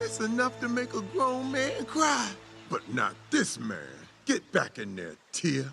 It's enough to make a grown man cry. But not this man. Get back in there, Tia.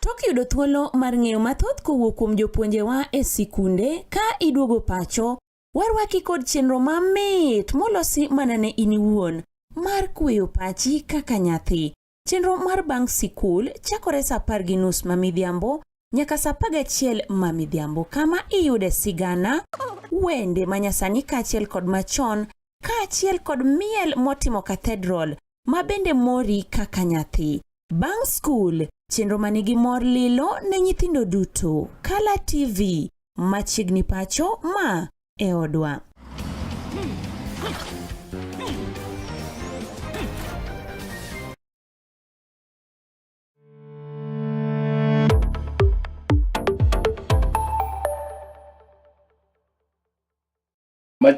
Tok yudo thuolo mar ng'eyo mathoth kowuok kuom jopuonjewa e sikunde ka iduogo pacho, warwaki kod chenro mamit molosi mana ne in iwuon mar kweyo pachi kaka nyathi. Chenro mar bang' sikul chakore sa 10:30 ma midhiambo nyaka sa 11 ma midhiambo kama iyude sigana, wende manyasani kaachiel kod machon kaachiel kod miel motimo cathedral ma bende mori kaka nyathi. Bang' skul, chenro manigi mor lilo ne nyithindo duto. Kala TV, machiegni pacho ma e odwa.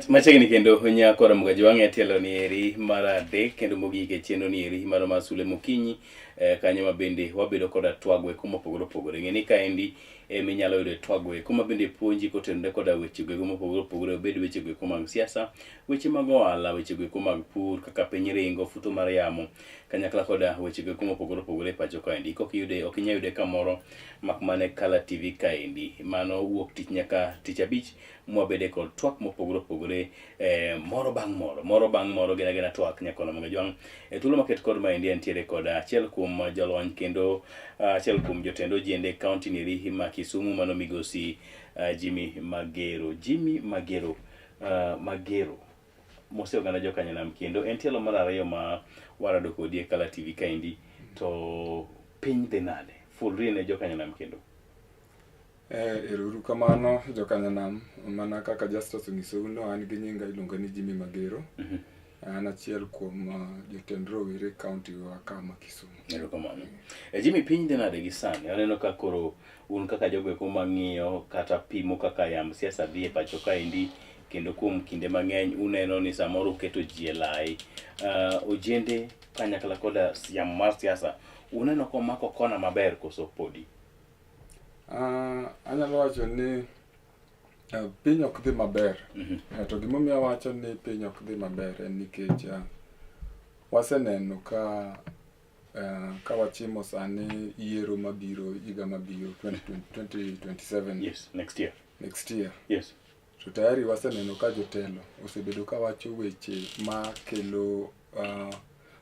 Machiegni kendo nyako Ramogi Jwang' e tielo ni eri mar adek kendo mogik e chenro ni eri mar mar Sule Mokinyi kanyo ma bende wabedo koda twago eko mopogore opogore. Ng'e ni kaendi ema inyalo yudo twago eko ma bende puonji kotenore koda weche goeko mopogore opogore, obed weche goeko mag siasa, weche mag ohala, weche goeko mag pur, kaka piny ringo, futo mar yamo, kanyakla koda weche goeko mopogore opogore e pacho kaendi. Kok iyude, ok inyal yude kamoro mak mana e Kala TV kaendi. Mano wuok tich nyaka tich abich mwabede kod twak mopogore opogore moro bang' moro, moro bang' moro gin agina twak nyakono mga jwang'. E thuolo maket kod maendi entiere kod achiel kuom jolony kendo achiel kuom jotend ojende e kaunti neri ma Kisumu mano migosi Jimmy Magero. Jimmy Magero, Magero mose oganda jokanyanam kendo en tielo mar ariyo ma warado kodi e Kala TV kaendi to piny dhi nade? Fulri ne jokanyanam kendo. Ero uru kamano jokanyanam, mana kaka Justus onyisou no, an gi nyinga iluonga ni Jimmy Magero. An achiel kuom jotend rowere e kaunti wa ka ma Kisumu. Erokamano. Jimmy, piny dhi nade gi sani? Aneno ka koro un kaka jogo eko mang'iyo kata pimo kaka yamb siasa dhi e pacho kaendi kendo kuom kinde mang'eny uneno ni samoro uketo ji e lai. Ojende kanyakla koda yamo mar siasa uneno komako kona maber koso podi? Anyalo wacho ni piny ok dhi maber. To gimomiyo awacho ni piny ok dhi maber en nikech waseneno ka ka wachimo sani yiero mabiro higa mabiro 2027. Yes, next year. Next year. Yes. To tayari waseneno ka jotelo osebedo ka wacho weche ma kelo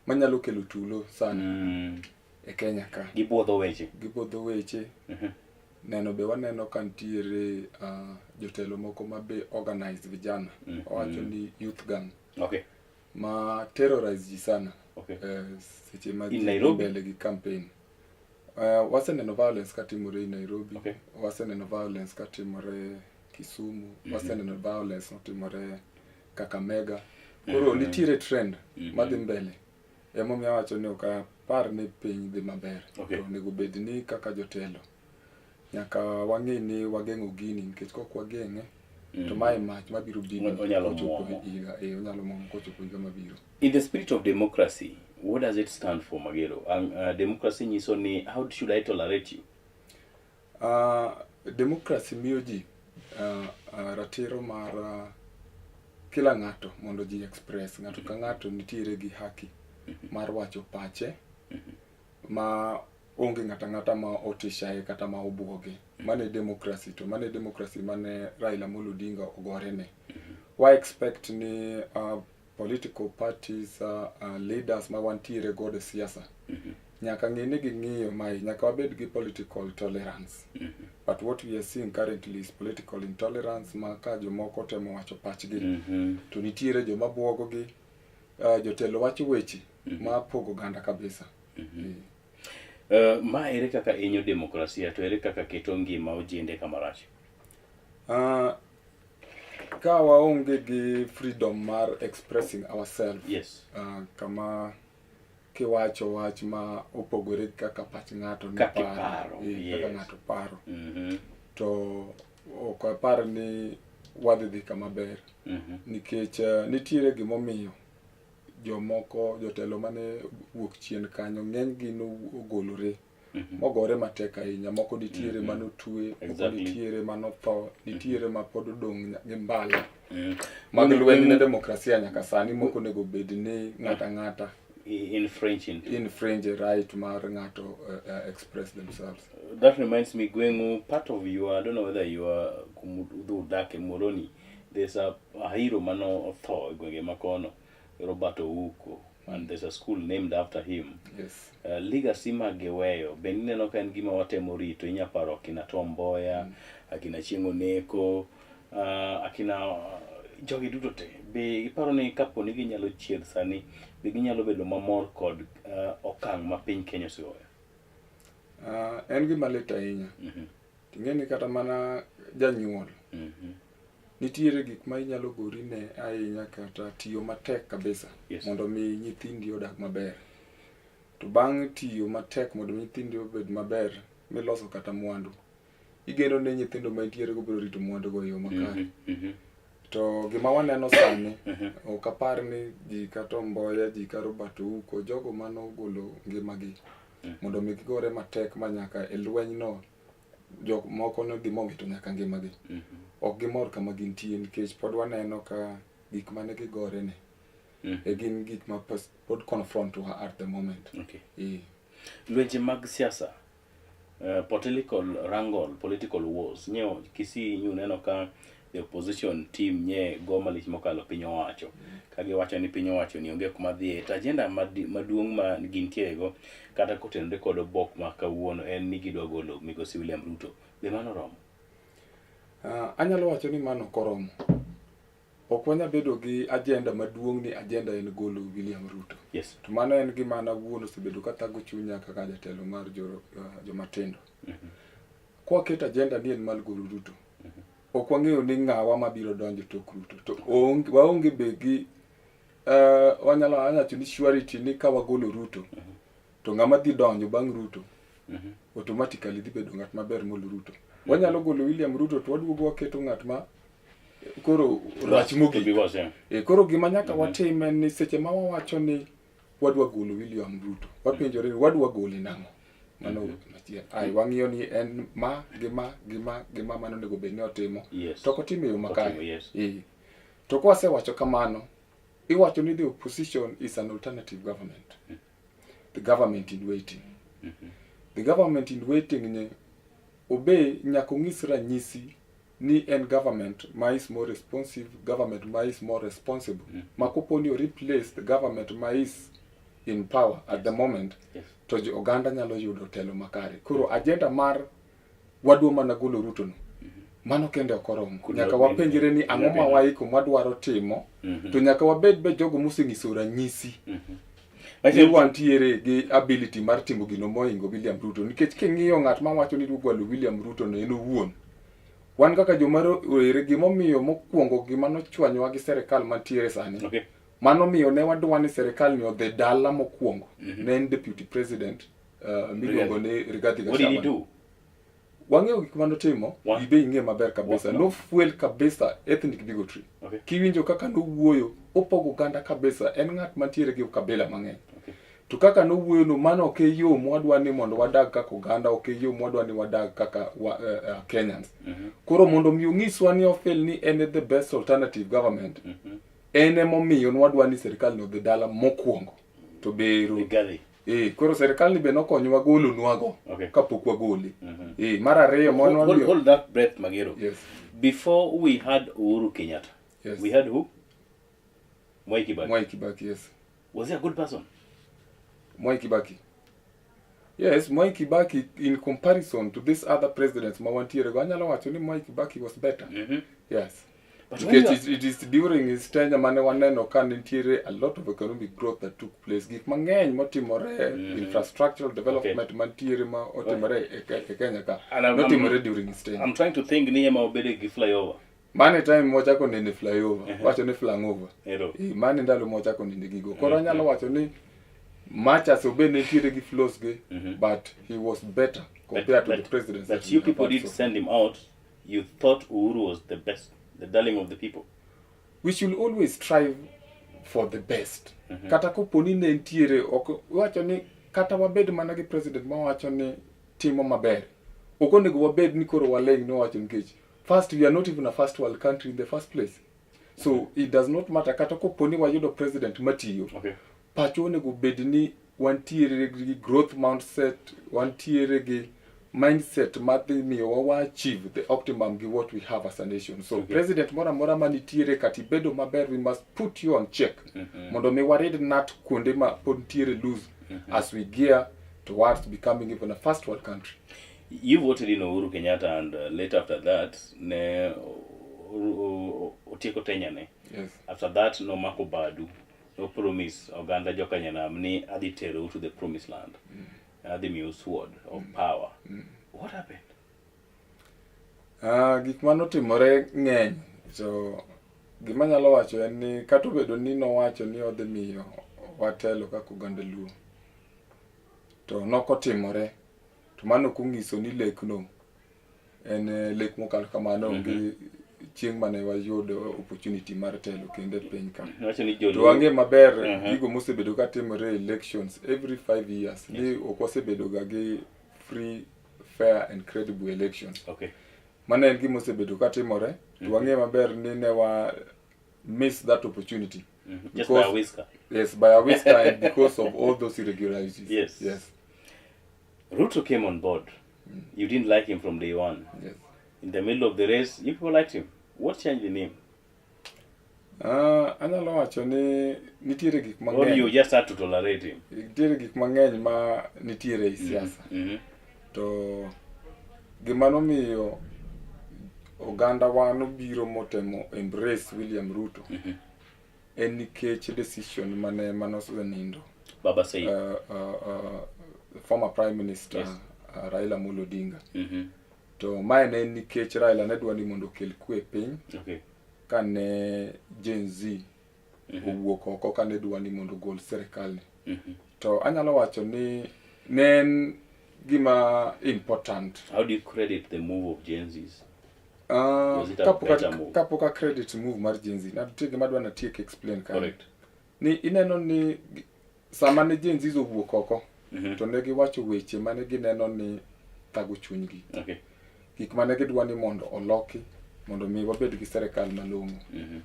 manyalo kelo tulo sana e Kenya ka. Gibuodho weche. Gibuodho weche. Neno be waneno ka nitiere jotelo moko ma be organize vijana. Owacho ni youth gang. Ma terrorize ji sana. Seche ma In ji dhi Nairobi? mbele gi campaign. Waseneno violence katimore in Nairobi. Waseneno violence katimore Kisumu. Waseneno violence notimore Kakamega. Koro nitiere trend madhi mbele. Emomiyo awacho ni ok apar ni piny dhi maber. To onego bed ni kaka jotelo nyaka wang'e ni wageng'o gini nikech kok wageng'e to mae mach mabiro biro Onyalo kochopo muomo. higa, onyalo muomo kochopo higa mabiro. In the spirit of democracy, what does it stand for, Magero? Democracy nyiso ni how should I tolerate you? Democracy miyo ji ratiro mar kila ng'ato mondo ji express. Ng'ato ka ng'ato nitiere gi haki mar wacho pache ma onge ng'ato ang'ata ma otishaye kata ma obuoge. Mano e democracy, to mano e democracy mane Raila Amolo Odinga ogorene. Wa expect ni political parties, leaders ma wantiere godo e siasa nyaka ng'e ni ging'iyo mae, nyaka wabed gi political tolerance. But what we are seeing currently is political intolerance ma ka jomoko temo wacho pachgi to nitiere joma buogogi, jotelo wacho weche ma pogo oganda kabisa. Ma ere kaka hinyo demokrasia to ere kaka keto ngima ojende kama rach? Ka waonge gi freedom mar expressing ourselves, kama kiwacho wach ma opogore gi kaka pach ng'ato ne Kaka paro, iparo, kaka yes. ng'ato paro. To ok apar ni wadhi dhi kama ber. Nikech nitiere gimomiyo jomoko jotelo mane wuok chien kanyo ng'eny gi nogolore mogore matek ahinya. Moko nitiere manotwe, moko nitiere manotho, nitiere ma pod odong' gi mbala. Mag lweny ne demokrasia nyaka sani mok onego bed ni ng'ato ang'ata Infringe into. Infringe right mar ng'ato express themselves. That reminds me, gweng'u, part of your, I don't know whether you are kumudhu udake Moroni, there's a hero mano otho e gwenge makono, Robert Ouko, and there's a school named after him. Yes. Legacy ma giweyo, be ineno ka en gima watemo rito, inya paro akina Tom Mboya, akina Chieng' Oneko, akina jogi duto te. Be iparo ni kapo ni ginyalo chier sani, be ginyalo bedo mamor kod okang' ma piny Kenya osegoyo? En gima lit ahinya. Ting'e ni kata mana janyuol, nitiere gik ma inyalo gori ne ahinya kata tiyo matek kabisa mondo mi nyithindi odag maber. To bang' tiyo matek mondo nyithindi obed maber, miloso kata mwandu, igeno ni nyithindo ma intiere go biro rito mwandu go e yo makare. To gima waneno sani, ok apar ni ji ka Tom Mboya, ji ka Robert Ouko, jogo manogolo ngimagi mondo mi gigore matek ma nyaka e lweny no jok moko nodhi mowito nyaka ngimagi. Ok gimor kama gintie nikech pod waneno ka gik mane gigore ne e gin gik ma pod confront wa at the moment. Lwenje mag siasa, political wrangle, political wars, nye Kisii nyu neno ka the opposition team nye go malich mokalo piny owacho. Ka giwacho ni piny owacho ni onge kuma dhiye, to agenda maduong' ma gintiere go kata kotenore kod obok ma kawuono en ni gidwa golo migosi William Ruto. Be mano oromo? Anyalo wacho ni mano ok oromo. Ok wanyal bedo gi agenda maduong' ni agenda en golo William Ruto. To mano en gima an awuon osebedo ka thago chunya kaka jatelo mar jomatindo. Kwaketo agenda ni en mar golo Ruto, ok wang'eyo ni ng'awa mabiro donjo tok Ruto. To waonge be gi wanyalo wacho ni surety ni ka wagolo Ruto, to ng'ama dhi donjo bang' Ruto, automatically dhi bedo ng'at maber molo Ruto. Wanyalo golo William Ruto to waduogo waketo ng'at ma koro rach mogik. Because, yeah. Koro gima nyaka watim en ni seche ma wawacho ni wadwa golo William Ruto, wapenjore ni wadwa gole nang'o? Mano machielo. Ai, wang'iyo ni en ma gi ma gi ma gi ma mano onego bed ni otimo. To ok otimo e yo makare. Otimo, yes. To kwasewacho kamano, iwacho ni the opposition is an alternative government. The government in waiting. The government in waiting ni obe nyaka onyis ranyisi ni en government ma is more responsive, government ma is more responsible. Ma kopo ni o replace the government ma is in power at the moment, to jo oganda nyalo yudo telo makare. Koro agenda mar wadwa mana golo Ruto no, mano kende ok oromo. Could Nyaka not be wapenjre ni ang'o ma waiko mwadwaro timo, to nyaka wabed be jogo mosenyiso ranyisi ni wantiere gi ability mar timo gino mohingo William Ruto. Nikech king'iyo ng'at mawacho ni dwa gwalo William Ruto no en owuon. Wan kaka joma rowere, gimomiyo mokwongo gima nochwanyowa gi serikal mantiere sani, mano miyo ne wadwa ni serikal ni odhi dala mokwongo. Ne en deputy president miluongo ni Rigathi What did he Gachagua. do? Wang'eyo gik manotimo, What? ibe ing'e maber kabisa. What? Nofuel kabisa ethnic bigotry. Kiwinjo kaka nowuoyo, opogo oganda kabisa. En ng'at mantiere gi ukabila mang'eny. To kaka nowuoyo no, mano ok e yo mwadwa ni mondo wadag kaka oganda, ok e yo mwadwa ni wadag kaka Kenyans. Koro mondo mi onyiswa ni ofel ni en the best alternative government, en emomiyo nwadwa ni serikal ni odhi dala mokwongo. To bero. Rigathi. Koro serikal ni be nokonyowa golonwago kapok wagole. Mar ariyo Hold, mwanwa miyo hold that breath, Magero. Yes. Before we had Uhuru Kenyatta, we had who? Mwai Kibaki. Mwai Kibaki, yes. Was he a good person? Mwai Kibaki. Yes, Mwai Kibaki in comparison to these other presidents ma wantiere go, anyalo wacho ni Mwai Kibaki was better. Yes. But Nikech when you are it is during his tenure mane waneno ka nitiere a lot of economic growth that took place. Gik mang'eny motimore, infrastructural development mantiere ma otimore e Kenya ka, And notimore during his tenure. I'm trying to think ni ema obedo gi flyover. Mane time mwachako nene flyover, wacho ni flangover. Ero. Mane ndalo mwachako nene gigo. Koro anyalo wacho ni much as Obe nitiere gi flaws ge, but he was better compared to the presidents But that you we have people had did so send him out. You thought Uhuru was the best, the darling of the people. We should always strive for the best. Kata kopo ni ne nitiere, ok wacho ni kata wabed mana gi president mawacho ni timo maber. Ok onego wabed ni koro waling' nowacho nikech first we are not even a first world country in the first place. So it does not matter kata kopo ni wayudo president matiyo. Pachwa onego bed ni wantiere gi growth mindset, wantiere gi mindset madhi miyo wa achieve the optimum gi what we have as a nation. So president moro amora manitiere kata ibedo maber, we must put you on check mondo mi warid nut kuonde ma pod nitiere loose as we gear towards becoming even a first world country. You voted in Uhuru Kenyatta and later after that ne otieko tenure ne. After that nomako badu no promise oganda jokanyanam ni adhi terou to the promised land. Adhi miyo sword of power. What happened? Gik manotimore ng'eny to gima anyalo wacho en ni kata obedo ni nowacho ni odhi miyo watelo kaka oganda Luo to nokotimore to mano ok onyiso ni lekno en lek mokalo kamano onge chieng' mane wayudo opportunity mar telo kendo e piny ka. Nowacho ni To joluo wang'e maber gigo mosebedo ka timore e elections every 5 years ni ok wasebedo ga gi free, fair and credible elections. Mano en gima osebedo ka timore to wang'e maber ni ne wa miss that opportunity. Just by a whisker. Yes, by a whisker and because of all those irregularities. Ruto came on board. You didn't like him from day one. In the middle of the race, you people liked him. What changed in him? Anyalo wacho ni nitiere gik Or you mang'eny just had to tolerate him? Nitiere gik mang'eny ma nitiere ei siasa. To gima nomiyo oganda wa nobiro motemo embrace William Ruto en nikech decision mane manosenindo Baba said. Former Prime Minister Raila Amolo Odinga. To mae ne en nikech Raila ne dwa ni mondo okel kwe e piny kane Gen Z owuok oko kane dwa ni mondo ogol sirikal ni. To anyalo wacho ni ne en gima important. How do you credit the move of Gen Zs? Was it a better move? Kapok a credit move mar Gen Z, nitie gima adwa natiek explain kanyo. Correct. Ni ineno ni sama ne Gen Zs owuok oko to ne giwacho weche mane gineno ni thago chunygi. Gik mane gidwa ni mondo oloki mondo mi wabed gi sirikal malong'o.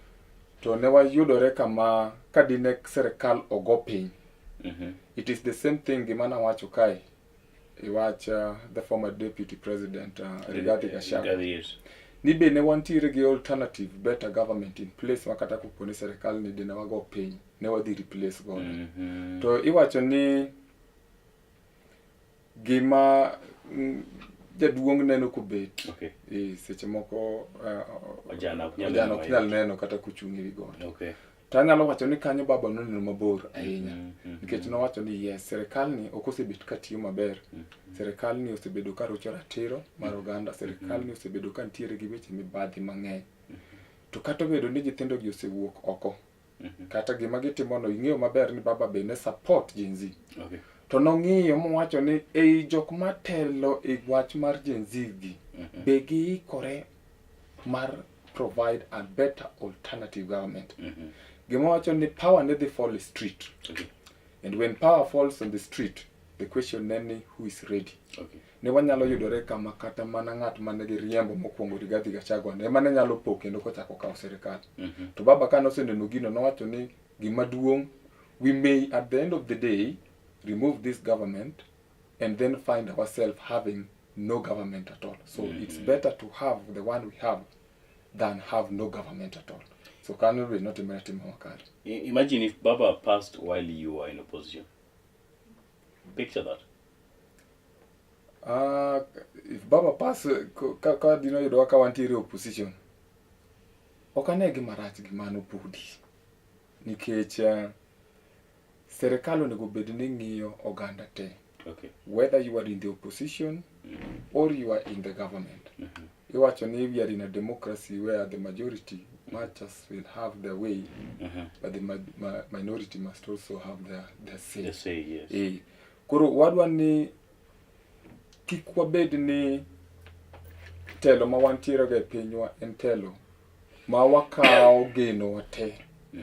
To ne wayudore kama ka dine sirikal ogo piny. It is the same thing gima nawacho kae e wach the former deputy president Rigathi Gachagua. Rigathi, yes. Ni be ne wantiere gi alternative better government in place ma kata kopo ni sirikal ni dine wago piny ne wadhi replace godo. To iwacho ni gima jaduong' neno kobet seche moko Ojana ok nyal ojana neno ok nyal mayot. Neno kata kochung' ewi got. To anyalo wacho ni kanyo baba noneno mabor ahinya nikech nowacho ni yes, sirikal ni ok osebet ka tiyo maber, sirikal ni osebedo ka rocho ratiro mar oganda, sirikal ni osebedo ka nitiere gi weche mibadhi mang'eny, to kata obedo ni nyithindo gi osewuok oko kata gima gitimono, ing'eyo maber ni baba be ne support Gen Z. To nong'iyo mowacho ni ei jok matelo e wach mar Gen Z gi be giikore mar provide a better alternative government. Gima wacho ni power ne dhi fall street and when power falls on the street, the question then ni who is ready? Ne wanyalo yudore kama kata mana ng'at mane giriembo mokwongo, Rigathi Gachagua, ne ema ne nyalo po kendo kochako kawo sirikal. To baba ka noseneno gino nowacho ni gima duong', we may at the end of the day remove this government and then find ourselves having no government at all, so it's better to have the one we have than have no government at all. So kanyo be notimore tima makare. Imagine if Baba passed while you were in opposition. Picture that. If Baba pass ka dino yudowa ka wantiere opposition, ok ane gima rach gi mano podi nikech sirikal onego bed ni ng'iyo oganda te whether you are in the opposition or you are in the government. Iwacho ni we are in a democracy where the majority much will have their way but the minority must also have their say. They say yes. Eh, koro wadwa ni kik wabed ni telo ma wantiere go e pinywa en telo ma wakawo geno te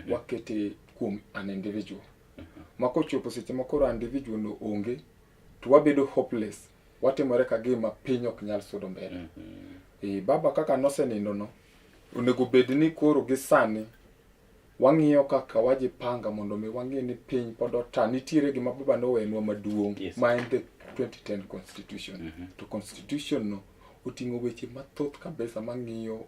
wakete kuom an individual ma kochopo seche ma koro individual no onge to wabedo hopeless, watimore ka gima piny ok nyal sudo mbele. E, baba kaka nosenindo no onego bed ni koro gi sani Wang'iyo kaka wajipanga mondo mi wang'e ni piny pod ota. Nitiere gima baba nowenwa maduong' ma en the 2010 constitution. To constitution no oting'o weche mathoth kabisa mang'iyo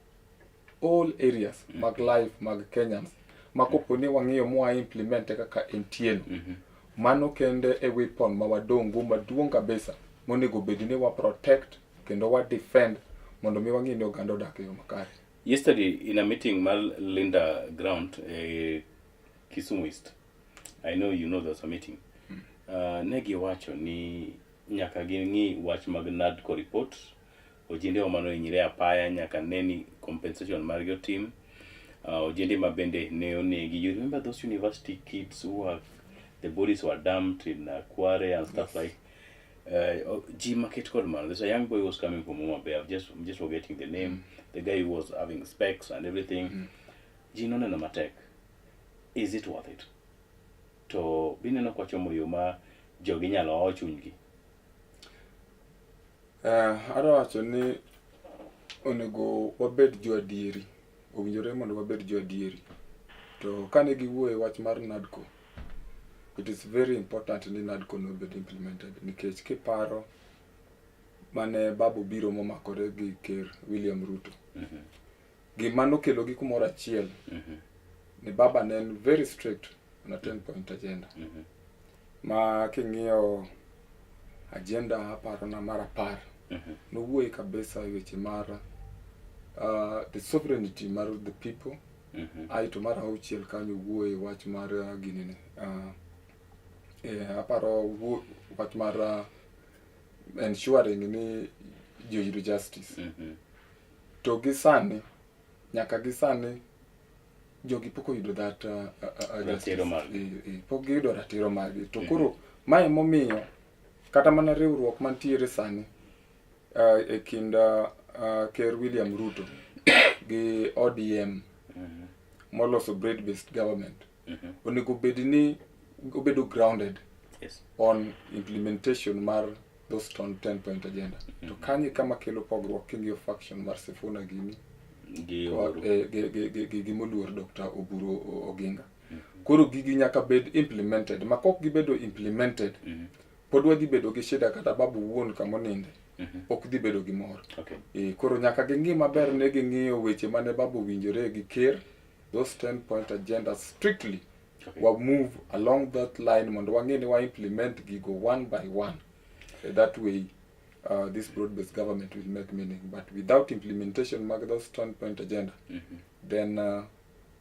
all areas mag life mag Kenyans ma kopo ni wang'iyo mwa implement kaka entie no, mano kende e weapon ma wadong' go maduong' kabisa monego bed ni wa protect kendo wa defend mondo mi wang'i ni oganda odak e yo makare. Yesterday in a meeting mar Linda Ground Kisumu East, I know you know there's a meeting. Ne giwacho ni nyaka ging'i wach mag NADCO report, ojende wa manohinyre apaya nyaka ne ni compensation margi otim. Ojende ma bende ne onegi. You remember those university kids who were, the bodies were dumped in Kware and stuff like ji maket kod mano. There's a young boy who was coming from Homa Bay. I'm just forgetting the name. The guy who was having specs and everything. Ji noneno matek. Is it worth it? To bineno kwachomo yo ma jogi nyalo ao chunygi. Adwa wacho ni onego wabed jo adieri. Owinjore mondo wabed jo adieri. To kane giwuoyo e wach mar NADCO, it is very important ni NADCO nobed implemented nikech kiparo mane baba obiro momakore gi ker William Ruto. Gima nokelo gi kumoro achiel ni baba ne en very strict on a 10 point agenda. Ma king'iyo agenda aparo na mar 10 nowuoye kabisa e weche mar the sovereignty mar the people. Aeto mar 6 kanyo wuoye wach mar ginene aparo wach mar ensuring ni ji oyudo justice. To gi sani, nyaka gi sani jogi pok oyudo that justice. Ratiro margi. Pok giyudo ratiro margi. To koro mae momiyo kata mana riwruok mantiere sani e kind Ker William Ruto gi ODM moloso broad based government onego bed ni obedo grounded on implementation mar those 10 point agenda. To kanyo e kama kelo pogruok king'iyo faction mar Sifuna gini Gi Oburu. Gi moluor Dr. Oburu Oginga. Koro gigi nyaka bed implemented. Ma kok gibedo implemented, pod wadhi bedo gi shida kata babu wuon kamoninde ok dhi bedo gi mor. Koro nyaka ging'i maber ne ging'iyo weche mane babu winjore gi ker, those 10 point agenda strictly. Wa move along that line mondo wang'e ni wa implement gigo one by one. That way this broad-based government will make meaning. But without implementation mag those 10 point agenda, then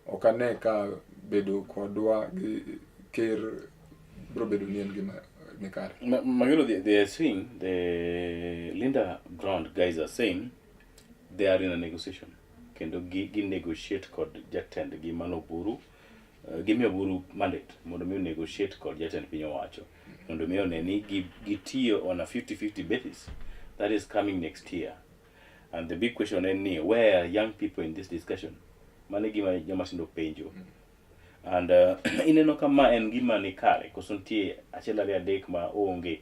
ok ane ka bedo kodwa gi ker biro bedo ni en gima ni kare. Magelo, they are saying, the Linda Ground guys are saying they are in a negotiation. Kendo gi negotiate kod jatendgi mano Oburu. Gimiyo Oburu mandate mondo mi negotiate kod jatend piny owacho. Mondo mi one ni gitiyo on a 50-50 basis. That is coming next year. And the big question en ni, where are young people in this discussion? Mano e gima joma tindo penjo. And ineno ka ma en gima ni kare, koso nitie achiel ariyo adek ma onge.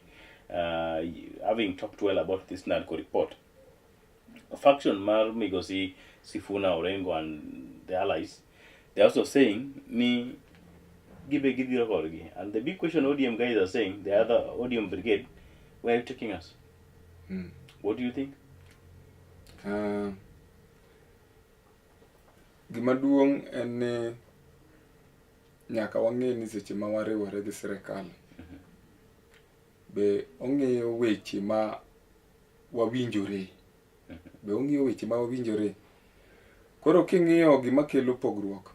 Having talked well about this NADCO report, faction mar Migosi Sifuna Orengo and the allies, they are also saying ni gibe gidhiro kodgi. And the big question ODM guys are saying, the other ODM brigade, where are you taking us? What do you think? Gima duong' en ni nyaka wang'e ni seche ma wariwore gi sirikal be ong'iyo weche ma wawinjore, be ong'iyo weche ma wawinjore. Koro king'iyo gima kelo pogruok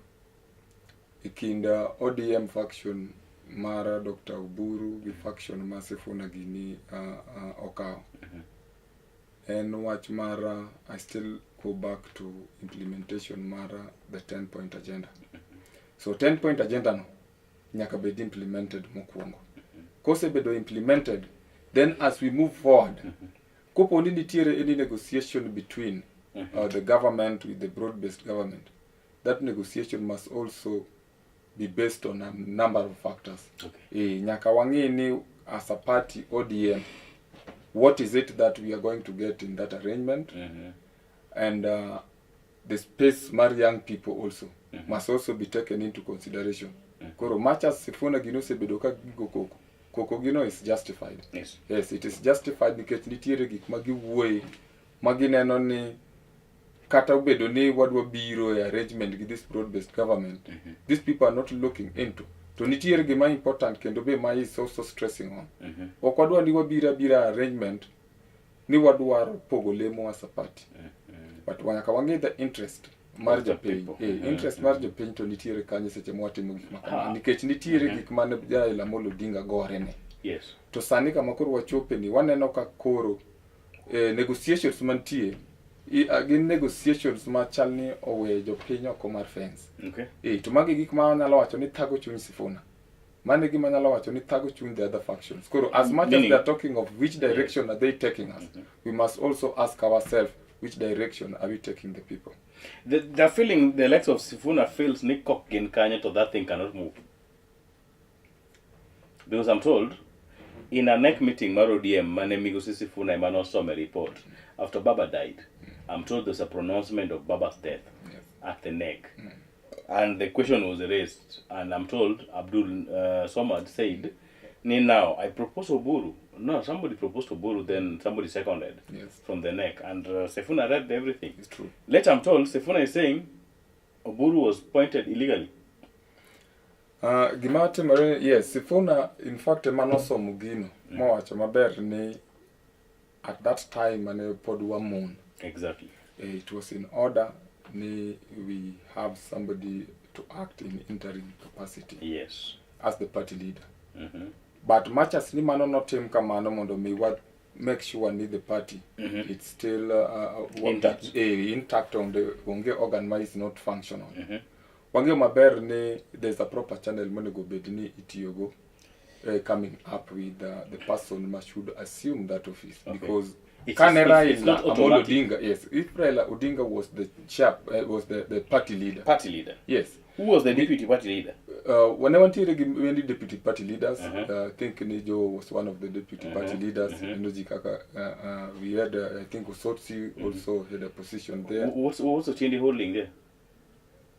e kind ODM faction mar Dr. Oburu gi faction ma Sifuna gini okawo en wach mar I still go back to implementation mar the 10 point agenda. So 10 point agenda no nyaka bed implemented mokwongo. Kosebedo implemented, then as we move forward, kopo ni nitiere any negotiation between the government with the broad-based government, that negotiation must also be based on a number of factors. Nyaka wang'e ni as a party ODM, what is it that we are going to get in that arrangement, and the space mar young people also. must also be taken into consideration. Koro much as Sifuna gino osebedo ka gigo koko, koko gino is justified. Yes, it is justified nikech nitiere gik ma giwuoye ma gineno ni kata obedo ni wadwa biro e arrangement gi this broad based government, these people are not looking into. To nitiere gima important kendo be ma is also stressing on. Ok wadwa ni wabiro abira arrangement ni wadwaro pogo lemo as a party. But nyaka wang'e the interest mar Of the jopiny. people. Interest mar jopiny to nitiere kanyo seche mwatimo gik ma kama. Nikech nitiere gik mane Raila Amolo Odinga gore ne. To sani kama koro wachope ni waneno ka koro negotiations mantie gin negotiations ma chal ni oweyo jopiny oko mar fence. To magi gik ma anyalo wacho ni thago chuny Sifuna. Mano e gima anyalo wacho ni thago chuny the other factions. Koro as much as Meaning- they are talking of which direction are they taking us, we must also ask ourselves which direction are we taking the people. The feeling the likes of Sifuna feels ni kok gin kanyo to that thing cannot move. Because I'm told in a NEC meeting mar ODM mane Migosi Sifuna ema nosome report after Baba died, I'm told there's a pronouncement of Baba's death at the NEC. And the question was raised, and I'm told Abdul Somad said, "Ni now I propose Oburu." No, somebody proposed Oburu, then somebody seconded from the NEC, and Sifuna read everything. It's true. Later, I'm told Sifuna is saying Oburu was pointed illegally. Gima timore, yes, Sifuna in fact ema nosomo gino mowacho maber ni at that time mane pod wamon. It was in order ni we have somebody to act in interim capacity as the party leader. But much as ni mano notim kamano mondo mi wa make sure ni the party it's still Intact. Intact on the onge organ ma is not functional. Wang'eyo maber ni there's a proper channel monego bed ni itiyogo coming up with the person ma should assume that office. Because kane It's Raila not Amolo automatic. Odinga, yes, if Raila Odinga was the chap, was the party leader. Party leader. Yes. Who was the deputy party leader? When wantiere gi many deputy party leaders, I think Nijo was one of the deputy party leaders. Neno ji kaka, we had, I think Osotsi also had a position there. What's Otiende holding there?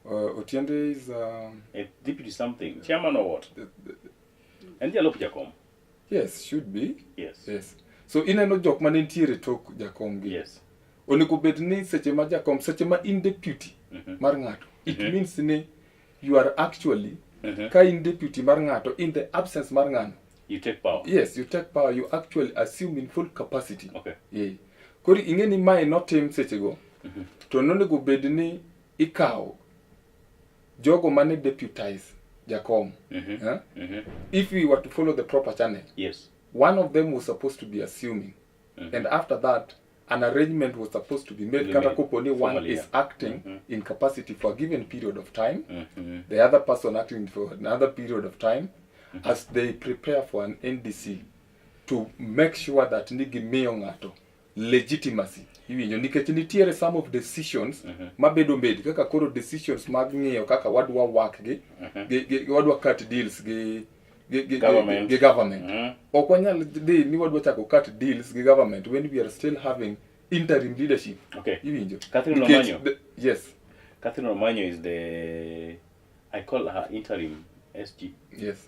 Otiende is a deputy something, chairman or what? And jalup Jakom. Yes, should be. Yes. Yes. So ineno jok mane nitiere tok Jakom gi. Onego bed ni seche ma Jakom, seche ma in deputy mar ng'ato, it means ni you are actually ka in deputy mar ng'ato in the absence mar ng'ano. You take power. Yes, you take power, you actually assume in full capacity. Yeah. Koro ing'e ni mae notim sechego, to nonego bed ni ikawo jogo mane deputize Jakom. Huh? If we were to follow the proper channel, one of them was supposed to be assuming. And after that, an arrangement was supposed to be made. Be Kata made. kopo ni one Formally, is yeah. acting in capacity for a given period of time, the other person acting for another period of time, as they prepare for an NDC to make sure that ni gimiyo ng'ato legitimacy. Iwinjo, nikech nitiere some of decisions mabedo made, kaka koro decisions mag ng'iyo kaka wadwa work gi, gi wadwa cut deals gi Government. gi government. Ok wanyal dhi ni wadwa chako cut deals gi government when we are still having interim leadership. Iwinjo? Catherine Nikech Omanyo. Yes. Catherine Omanyo is the, I call her interim SG. Yes.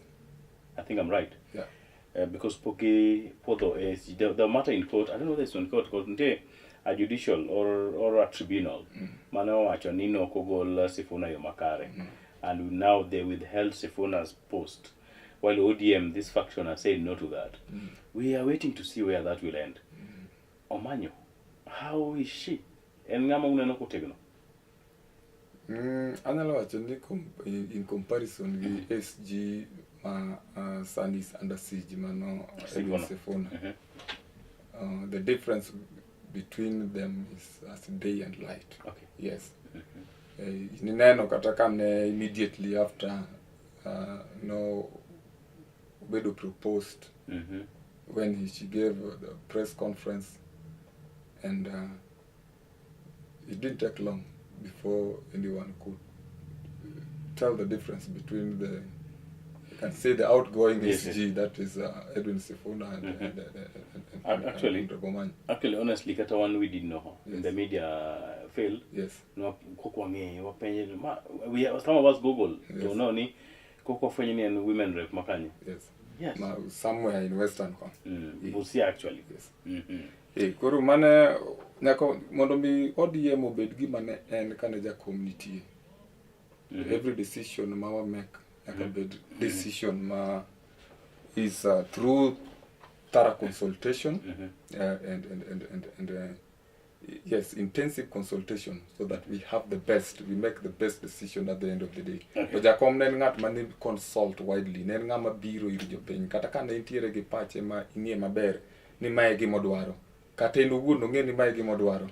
I think I'm right. Yeah. Because Poki Podho is the matter in court. I don't know whether it's in court, because nitie a judicial or a tribunal. Mane owacho ni nok ogol Sifuna yo makare. And now they withheld Sifuna's post. While ODM, this faction, has said no to that. We are waiting to see where that will end. Omanyo, how is she? En ng'ama uneno kotegno? Anyalo wacho ni in comparison gi SG ma sani is under siege mano Edwin Sifuna. Sifuna. The difference between them is as day and light. Yes. Nineno kata ka ne immediately after no obedo proposed when she gave the press conference, and it didn't take long before anyone could tell the difference between the can say the outgoing Yes, SG, that is Edwin Sifuna and, and Actually- and Omanyo. Actually, honestly, kata wan we didn't know her. In the Yes. media field, Yes. kok wang'eyo, wapenje ni, ma, we, some of us Google, Yes. to know ni, kok wafwenyo ni en women rep makanye. Yes. Yes. Ma, somewhere in Western kwa. Mm. Busia actually. Yes. Mhm. Eh, koro mane nyaka mondo mi ODM obed gima ne en kane jakom nitie. Every decision ma wa make nyaka bed decision ma is through thorough consultation and yes, intensive consultation so that we have the best, we make the best decision at the end of the day. Okay. To jakom ne en ng'at mane consult widely, ne en ng'ama biro ir jopiny kata ka ne entiere gi pache ma ing'e maber ni mae e gima odwaro, kata en owuon ong'e ni mae e gima odwaro,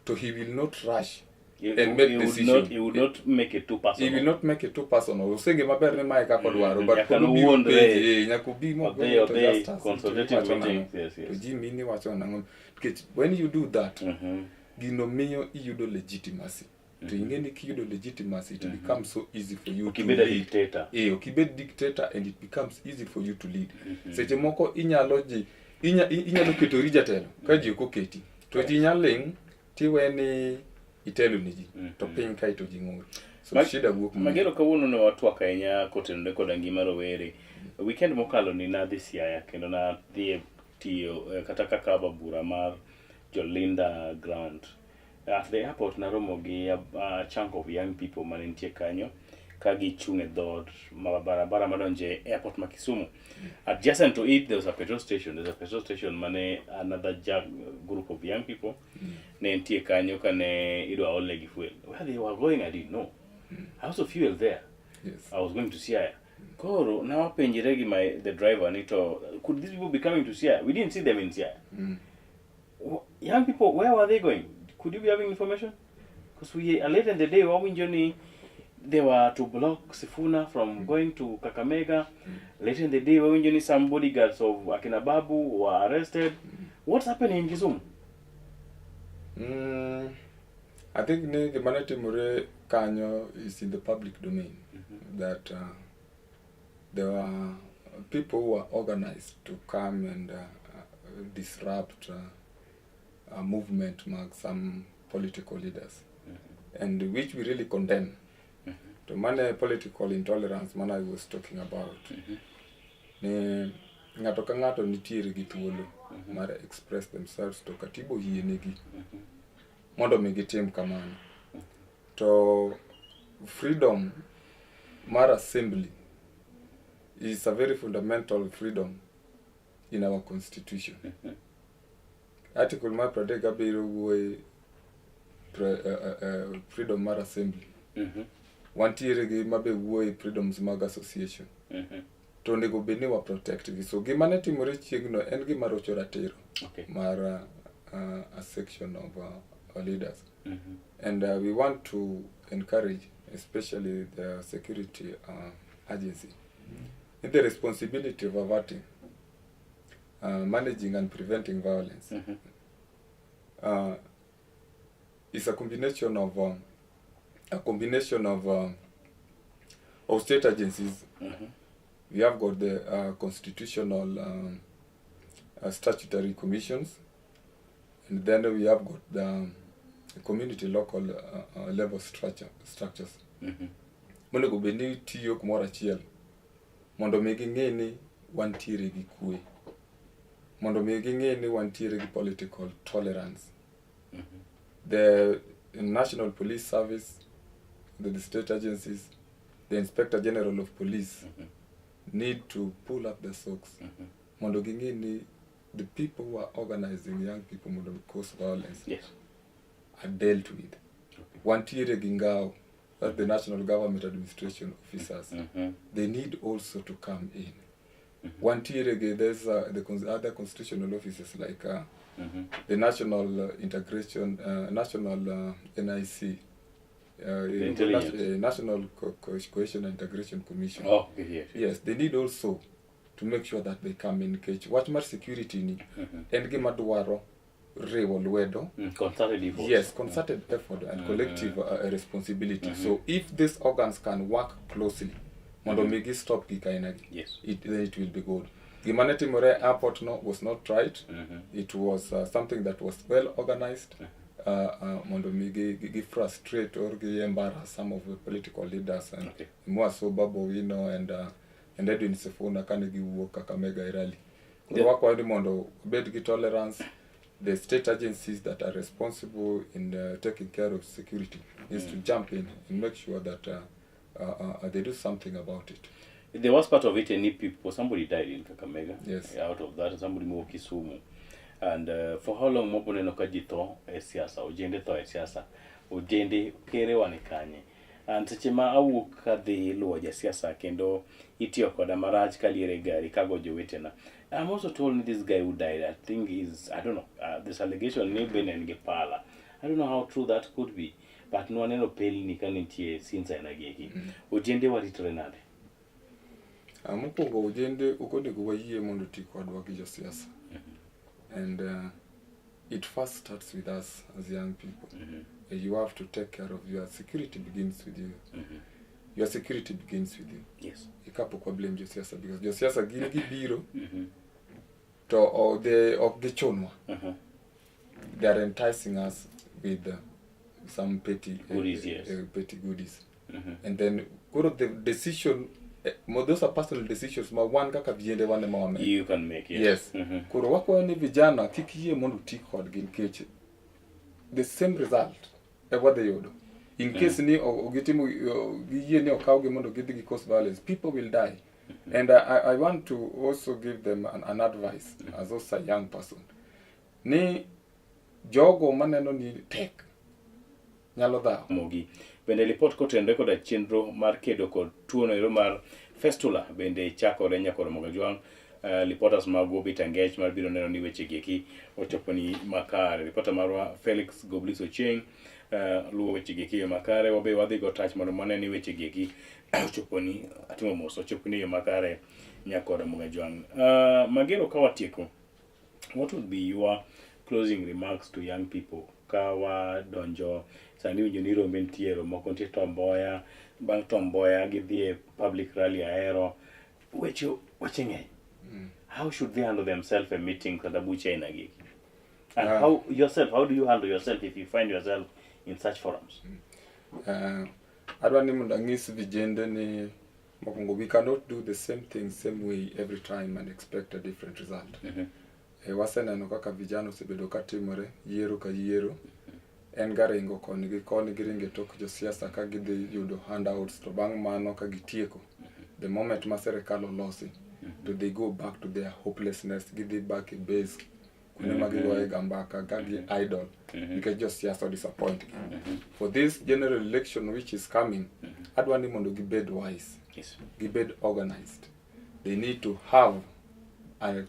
to he will not rush and make He would decision. not, he would not make it too personal. He will not make it too personal. Oseng'e maber ni mae kaka odwaro, but Nyaka pod obiro nowuondre. penje, eh, nyaka obi mo Odhi- to odhi just ask, consultative to iwacho nang'o? meetings, yes. To ji mini wacho nang'o? Nikech when you do that, Mhm. gino miyo iyudo legitimacy. To ing'e ni kiyudo legitimacy, it becomes so easy for you Ok to ibed a lead. dictator. Eh, ok ibed dictator and it becomes easy for you to lead. Seche moko inyalo ji inyalo ketori jatelo ka ji ok oketi. To ji nyaling' tiwe ni itelo ne ji. To piny kae to ji ng'ur. So shida wuok mang'eny. Magero kawuono ne watwak ahinya kotenore koda ngima rowere. Weekend mokalo ni nadhi Siaya kendo nadhi e tiyo kata kaka aba bura mar Jolinda Ground. At the airport naromo gi a chunk of young people mane nitie kanyo ka gichung' e dhoot ma barabara madonjo e airport ma Kisumu. Adjacent to it there was a petrol station. There's a petrol station mane another group of young people ne nitie kanyo kane idwa olnegi fuel. Where they were going I didn't know. I also fuel there. Yes. I was going to Siaya. Koro nawapenjre gi my the driver ni to could these people be coming to Siaya? We didn't see them in Siaya. Young people, where were they going? Could you be having information? Because we are late in the day, wawinjo ni they were to block Sifuna from going to Kakamega. Later in the day, wawinjo ni some bodyguards of Akina Babu were arrested. What's happening in Kisumu? I think ni gima ne timore kanyo is in the public domain. That there were people who were organized to come and disrupt a movement mag some political leaders, and which we really condemn. To mane political intolerance mana I was talking about. Ni ng'ato ka ng'ato nitiere gi thuolo mar express themselves to katiba oyienegi mondo mi gitim kamano. To freedom mar assembly is a very fundamental freedom in our constitution. Article mar 37 wuoye freedom mar assembly. Wantiere gi mabe wuoye freedoms mag association. To onego bed ni wa protect gi. So gima ne timore chieng'no en gima rocho ratiro mar a section of our leaders. And we want to encourage, especially the security agency, in the responsibility of averting, managing and preventing violence. Is a combination of state agencies. We have got the constitutional statutory commissions, and then we have got the community local level structures. Monego bed ni tiyo kumoro achiel mondo mi ging'e ni wantiere gi kwe, mondo mi ging'e ni wantiere gi political tolerance. The National Police Service, the state agencies, the Inspector General of Police need to pull up the socks mondo ging'e ni the people who are organizing young people mondo cause violence are dealt with. Wantiere gi ngao, that's the National Government Administration officers. They need also to come in. Wantiere gi, there's the other constitutional offices like the National Integration, National NIC, The intelligence. National Cohesion and Integration Commission. Oh, okay, yes. Yes, they need also to make sure that they come in. Nikech wach mar security ni en gima dwaro riwo lwedo. Concerted effort. Yes, concerted effort and collective responsibility. So if these organs can work closely, Mondo mi gi stop gik aina gi. Then it will be good. Gima ne timore e airport no was not right. It was something that was well organized mondo mi gi frustrate or gi embarrass some of the political leaders and Mwaso Babu Owino and Edwin Sifuna kane giwuok Kakamega e rally. Koro wakwayo ni mondo wabed gi tolerance. The state agencies that are responsible in taking care of security needs to jump in and make sure that they do something about it. The worst part of it, any people, somebody died in Kakamega. Out of that, somebody moved Kisumu. And for how long mopo neno ka ji tho e siasa, ojende tho e siasa, ojende kere wan kanye. And seche ma awuok kadhi luwo jasiasa kendo itiyo koda marach kaliere gari kago jowetena. I'm also told this guy who died, I think he's, I don't know, this allegation ni bende en gi pala. I don't know how true that could be. But nwaneno pelni ka nitie scenes aina gi eki. Ojende waritore nade? Mokwongo ojende ok onego wayie mondo oti kodwa gi josiasa. And it first starts with us as young people. You have to take care of your security begins with you. Your security begins with you. Kapok wa blame josiasa because josiasa gin gibiro to they ok gichunwa. They are enticing us with some petty goodies, yes. Petty goodies. And then koro the decision those are personal decisions ma wan kaka vijende wan ema wamake. You can make, yes. Yes. Koro wakwayo ni vijana kik yie mondo oti kodgi nikech the same result e wadhi yudo. In case ni gitimo giyie ni okawgi mondo gidhi gi cause violence, people will die. And I want to also give them an advice as also a young person. Ni jogo maneno ni tek nyalo dhawo. Mogi. Bende lipot kotenore koda chenro mar kedo kod tuono ero mar fistula bende chakore nyakoro Mogajwang'. Reporters magwa obet angech mar biro neno ni weche gi eki ochopo ni makare. Reporter marwa Felix Goblis Ochieng luwo weche gi eki e yo makare. Wabe wadhi go tach mondo wane ni weche gi eki ochopo ni atimo mos ochopo ni e yo makare nyakoro Mogajwang'. Magero ka watieko, what would be your closing remarks to young people ka wadonjo sani winjo ni rombe nitie moko nitie Tom Mboya bang' Tom Mboya gidhi e public rally ahero weche weche ng'eny. How should they handle themselves e meeting kata buche aina gi and how yourself, how do you handle yourself if you find yourself in such forums? Adwa ni mondo ang'is vijende ni mokwongo we cannot do the same thing same way every time and expect a different result. Waseneno kaka vijana osebedo ka timore yiero ka yiero en ga ringo koni gi koni giringo e tok josiasa ka gidhi yudo handouts to bang' mano ka gitieko the moment ma sirikal olosi to they go back to their hopelessness, gidhi back e base kuonde ma gigoye ga mbaka ka gi idle nikech josiasa disappoint gi. For this general election which is coming, adwa ni mondo gibed wise, gibed organized. They need to have a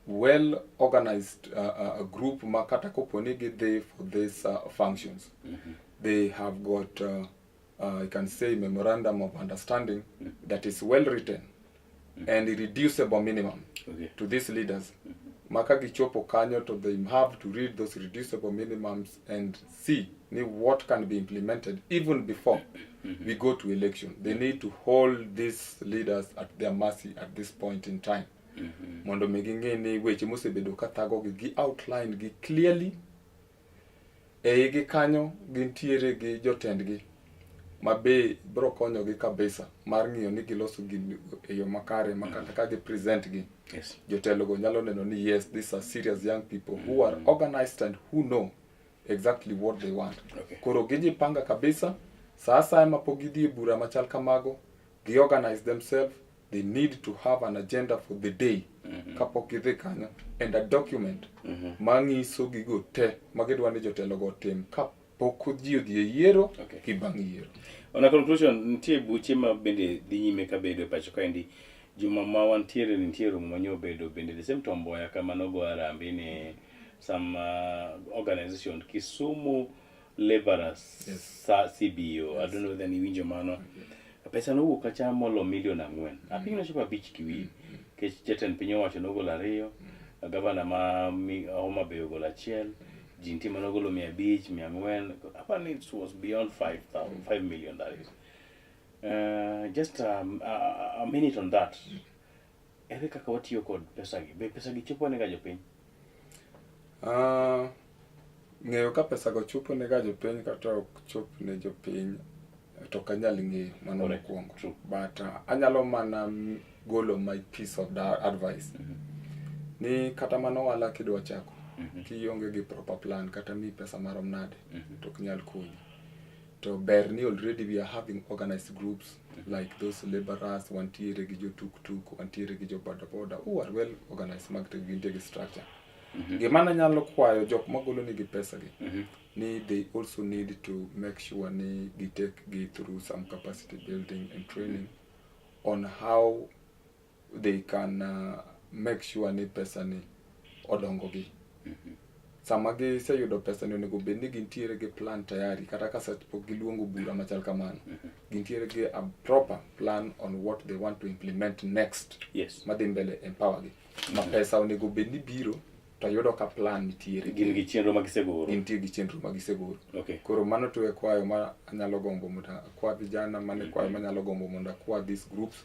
well organized group ma kata kopo ni gidhi for these functions, they have got I can say memorandum of understanding that is well written and reducible minimum to these leaders ma ka gichopo kanyo to they have to read those reducible minimums and see ni what can be implemented even before we go to election. They need to hold these leaders at their mercy at this point in time mondo mi ging'e ni weche mosebedo ka thagogi gi outline gi clearly e igi kanyo gintiere gi jotendgi ma be biro konyogi kabisa mar ng'iyo ni giloso gini e yo makare ma kata ka gi present gi jotelogo nyalo neno ni yes, these are serious young people who are organized and who know exactly what they want. Koro gijipanga kabisa saa asaya mapok gidhi e bura machal kamago, gi organize themselves. They need to have an agenda for the day kapok gidhi kanyo and a document mang'iso gigo te magidwa ni jotelogo otim kapok ji odhi e yiero gi bang' yiero. On a conclusion, nitie buche ma bende dhi nyime ka bedo e pacho kaendi. Juma ma wantiere nitie romo manyo obedo bende the same Tom Mboya kama nogo harambee ne some organization Kisumu Laborers CBO. I don't know whether niwinjo mano. Pesa nowuok kacha molo milion 4. Apingo nochopo 5 gi wiye. Nikech jatend piny owacho nogolo 2, gavana ma Homa Bay ogolo 1, ji nitie manogolo 500, 400. Apani it was beyond 5 million, that is. Just a minute on that. Ere kaka watiyo kod pesagi? Be pesagi chopo ne ga jopiny? Ng'eyo ka pesago chopo ne ga jopiny kata ok chop ne jopiny to ok anyal ng'eyo mano mokwongo. But anyalo mana golo my piece of the advice ni kata mana ohala kidwa chako kionge gi proper plan kata miyi pesa marom nade to ok nyal konyi. To ber ni already we are having organized groups like those laborers, wantiere gi jo tuk tuk, wantiere gi jo boda boda who are well organized mag to gintie gi structure. Gima nanyalo kwayo jok magolo nigi pesa gi ni they also need to make sure ni gi take gi through some capacity building and training on how they can make sure ni pesa ni odongo gi. Sama giseyudo pesa ni onego bed ni gintiere gi plan tayari kata ka pok giluongo bura machal kamano. Gintiere gi a proper plan on what they want to implement next. Madhi mbele empower gi. Ma pesa onego bed ni biro to yudo ka plan nitiere. Gin gi chenro ma gisegoro. Gintie gi chenro ma gisegoro. Okay. Koro mano to e kwayo ma anyalo gombo mondo akwa vijana, mano e kwayo manyalo gombo mondo akwa these groups.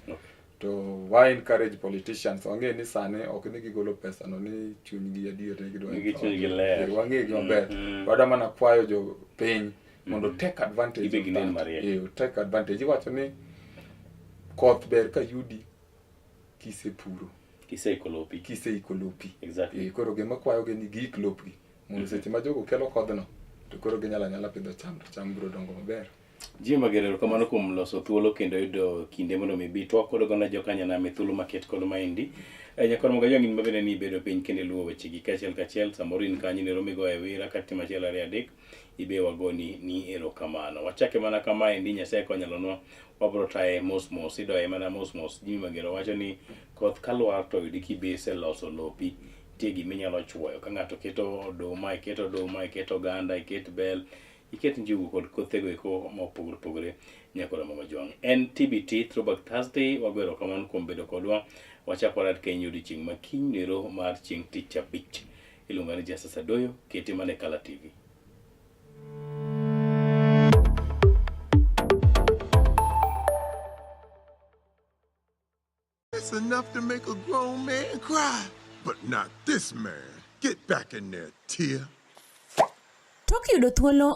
To wa encourage politicians, wang'e ni sani ok ni gigolo pesa no ni chunygi adier ni gidwa Ni gi chunygi ler. Wang'e gi maber. Wadwa mana kwayo jo piny mondo take advantage Gibe of ginen that. mariek. Take advantage. Iwacho ni koth ber ka yudi kisepuro. Kiseiko lopi. Kiseiko lopi. Exactly. Koro gima kwayogi ni giik lopgi mondo seche ma jogo kelo kodhno to koro ginyalo anyala pidho cham to cham biro dongo maber. Jimmy Magere, erokamano kuom loso thuolo kendo yudo kinde mondo mi ibi twak kod oganda jokanyanam e thuolo maket kod maendi. Nyakwar Mogajwang' in mabende ni ibedo piny kendo iluwo wechegi kachiel kachiel, samoro in kanyo nero migoyo e wira kata timo achiel ariyo adek, ibe wagoni ni erokamano. Wachake mana kamaendi, Nyasaye konyalonwa, wabro taye mos mos, idoye mana mos mos. Jimmy Magere wacho ni koth kalwar to yudi kibiseloso lopi, nitie gima inyalo chuoyo. Ka ng'ato keto oduma, iketo oduma, iketo oganda, iket bel, iket njugu kod kothego eko mopogore opogore nyaka Mama Jwang'. En TBT Throwback Thursday, wago erokamano kuom bedo kodwa. Wachak warad keny odiochieng' ma kiny nero mar chieng' tich abich. Iluonga ni Justus Adoyo, kete mana e Kala TV. It's enough to make a grown man cry. But not this man. Get back in there, Tia. Tok yudo thuolo